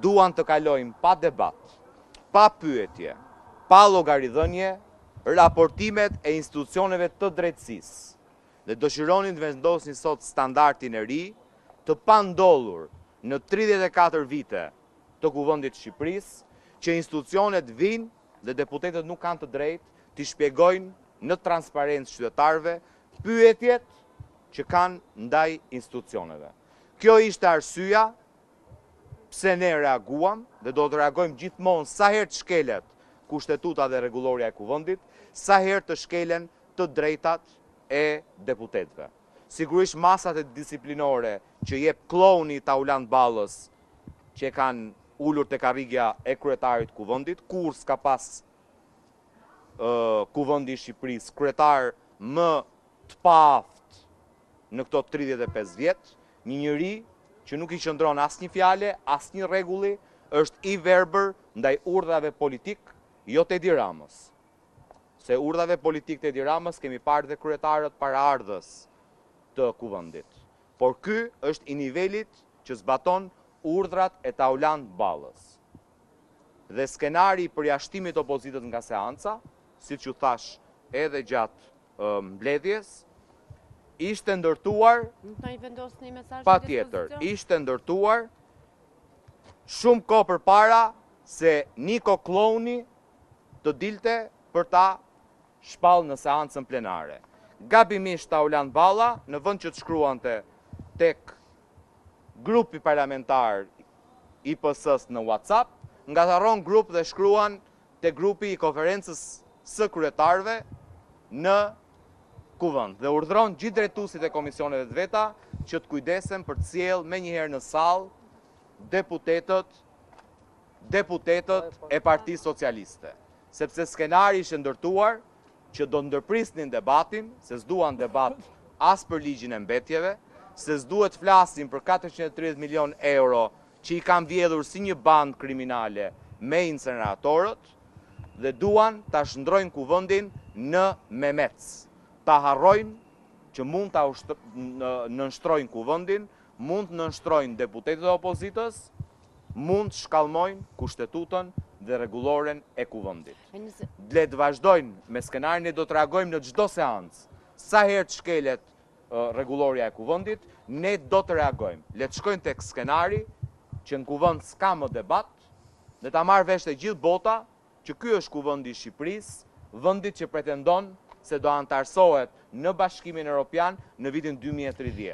Duan të kalojnë pa debat, pa pyetje, pa llogaridhënie raportimet e institucioneve të drejtësisë dhe dëshironi të vendosni sot standardin e ri të pandodhur në 34 vite të Kuvendit të Shqipërisë, që institucionet vijnë dhe deputetët nuk kanë të drejtë t'i shpjegojnë në transparencë qytetarëve pyetjet që kanë ndaj institucioneve. Kjo ishte arsyeja pse ne reaguam dhe do të reagojmë gjithmonë sa herë të shkelet Kushtetuta dhe Rregullorja e Kuvendit, sa herë të shkelen të drejtat e deputetëve. Sigurisht masat e disiplinore që jep kllouni i Taulant Ballës që e kanë ulur te karrigia e kryetarit të Kuvendit, kurrë s'ka pas Kuvendi i Shqipërisë kryetar më të paaftë në këto 35 vjet, një njeri që nuk i qëndron asnjë fjale, asnjë rregulli, është i verbër ndaj urdhrave politikë, jo të Edi Ramës. Se urdhrave politikë të Edi Ramës kemi parë dhe kryetarët paraardhës të Kuvendit. Por ky është i nivelit që zbaton urdhrat e Taulant Ballës. Dhe skenari i përjashtimit të opozitës nga seanca, siç ju thashë edhe gjatë mbledhjes, ishte ndërtuar Mund të na i vendosni mesazhin patjetër, ishte ndërtuar shumë kohë përpara se Niko Kllouni të dilte për ta shpall në seancën plenare. Gabimisht Taulant Balla, në vend që të shkruante tek grupi parlamentar i PS-së në WhatsApp, ngatërron grup dhe shkruan te grupi i konferencës së kryetarëve në Kuvend dhe urdhëron gjithë drejtuesit e komisioneve të veta që të kujdesen për të sjellë menjëherë në sallë deputetët deputetët e Partisë Socialiste, sepse skenari ishte ndërtuar që do ndërprisnin debatin, se s'duan debat as për ligjin e mbetjeve, se s'duhet të flasin për 430 milion euro që i kanë vjedhur si një bandë kriminale me inceneratorët dhe duan ta shndërrojnë kuvendin në memec. Ta harrojnë që mund ta nënshtrojnë kuvendin, mund të nënshtrojnë deputetët e opozitës, mund të shkallmojnë kushtetutën dhe rregulloren e kuvendit. Le të vazhdojnë me skenarin, ne do të reagojmë në çdo seancë. Sa herë të shkelet rregullorja e kuvendit, ne do të reagojmë. Le të shkojnë tek skenari që në kuvend s'ka më debat, dhe ta marrë vesh e gjithë bota që ky është kuvendi i Shqipërisë, vendit që pretendon se do anëtarësohet në Bashkimin Europian në vitin 2030.